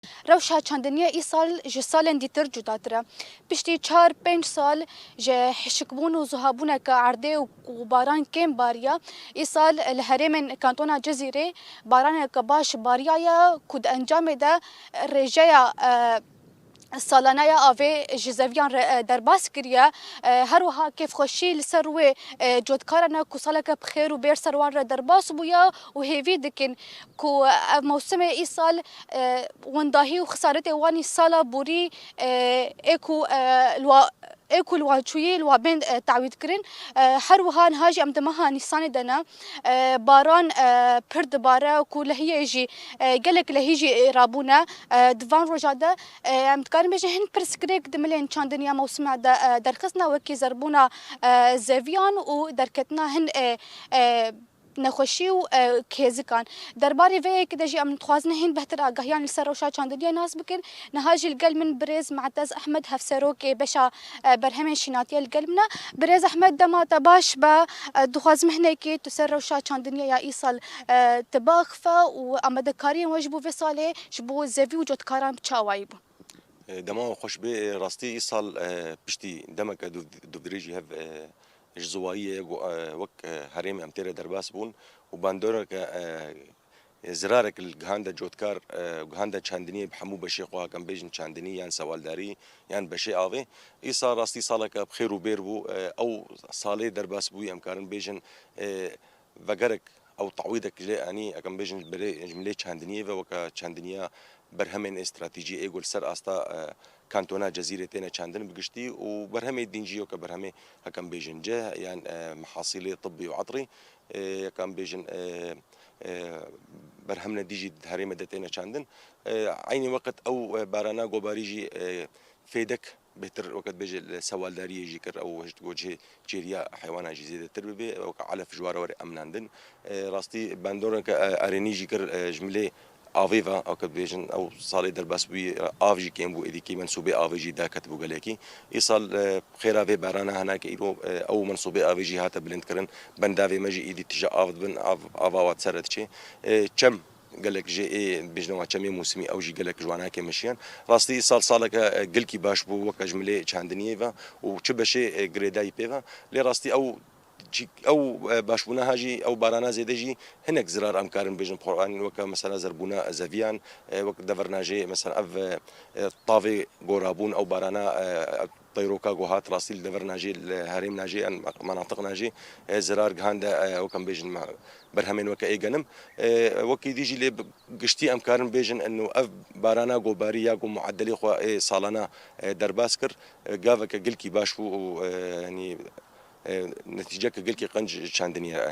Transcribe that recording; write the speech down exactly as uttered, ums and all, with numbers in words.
Rewşa çandiniya îsal ji salên dîtir cudatir e. Piştî çar pênc sal ji hişkbûn û zuhabûneke erdê û ku baran kêm bariya, îsal li herêmên kantona Cizîrê baraneke baş bariyaye ku di encamê de rêjeya, e, salane ya avê ji zeviyan re, e, derbas kiriye. E, her wiha kêfxweşî li ser wê, e, cotkaran e ku saleke bi xêr û bêr ser wan re derbas bûye û hêvî dikin ku ev mewsimê îsal, e, wendahî û xisaretê wan î sala borî, e, ê ku, e, li wa-, ê ku li wan çûyî li wan bên, e, tawîd kirin. E, her wiha niha jî em di meha Nîsanê de ne. E, baran, e, pir dibare ku lehiyê jî, e, gelek lehî jî, e, rabûne. E, di van roja de, e, em dikarin bêjin hin pirsgirêk di milên çandiniya mewsima de, e, derxistine, wekî zerbûna, e, zeviyan û derketina hin, e, e, nexweşî û, e, kêzikan. Derbarê vê yekê de jî em dixwazin hîn behtir agahiyan li ser rewşa çandiniyê nas bikin. Niha jî li gel min birêz Me'tez Ehmed, hevserokê beşa, e, berhemên şînatiyê li gel min e. Birêz Ehmed, dema te baş be, e, dixwazim hinekî tu ser rewşa çandiniyê ya îsal, e, tu biaxife û amadekariyên we ji bo vê salê ji bo zevî û cotkaran bi çi awayî bûn? E, dema we xweş bê, e, rastî îsal, e, piştî demeke du-, dûvdirêjî hev, e, ji ziwayiyê ku, e, wek, e, herêmê em tê re derbas bûn û bandoreke, e, e, zirarek li gihande cotkar, e, gihande çandiniyê bi hemû beşê xwe, hakim bêjin çandinî yan sewaldarî yan beşê avê. Îsal rastî saleke bi xêr û bêr bû. E, ew salê derbas bûyî em karin bêjin, e, vegerek ew tawîdek lê anî, ekem bêjin, ji berê, ji milê çandiniyê ve, weke çandiniya berhemên ê stratejî ê ku li ser asta, e, kantona Cezîrê têne çandin bi giştî û berhemê din jî weke berhemê, hekem bêjin, ceh yan, e, mehasîlê tibbî û etrî, e, yekem bêjin, e, e, berhemne dî jî di herêmê de têne çandin. E, eynî weqt ew, e, barana gobarî jî, e, fêdek bêhtir weke dibêje li sewaldariyê jî kir, ew hişt ku cihê çêriya heywanan jî zêdetir bibe, weke elef ji ware were emnandin. E, rastî bandoreke, e, erênî jî kir, e, ji milê avê ve, weke dibêjin, ew salê derbas bûyî, e, av jî kêm bû, êdî kî mensûbê avê jî daketibû gelekî. Îsal, e, xêra vê berana hinake îro, e, ew mensûbê avê jî hate bilindkirin. Bendavê me jî êdî tije av dibin, av, ava wa ser diçê. E, çem gelek jê ê bêjin wa çemê mûsimî, ew jî gelek ji wan hake meşiyan. Rastî îsal saleke, e, gilkî baş bû weke ji milê çandiniyê ve û çi beşê, e, girêdayî pê ve. Lê rastî ew çî-, ew, e, başbûna ha jî ew barana zêde jî hinek zirar em karin bêjin bi xwe anîn, weke mesela zerbûna zeviyan, e, wek deverna jê mesela ev, e, e, tavê gorabûn, ew barana, e, teyroka ku hat rastî li deverna jê, li herêmna jê, em menatiqna jê, e, zirar gihande, e, wek em bêjin me-, berhemên weke ê genim. E, wekî dî jî lê bi giştî em karin bêjin eno ev barana gobarî ya ku muedelê xwe ê salana, e, derbas kir, e, gaveke gilkî baş bû û, e, yanî, e, netîceke gilkî qenc çandinî ye anî.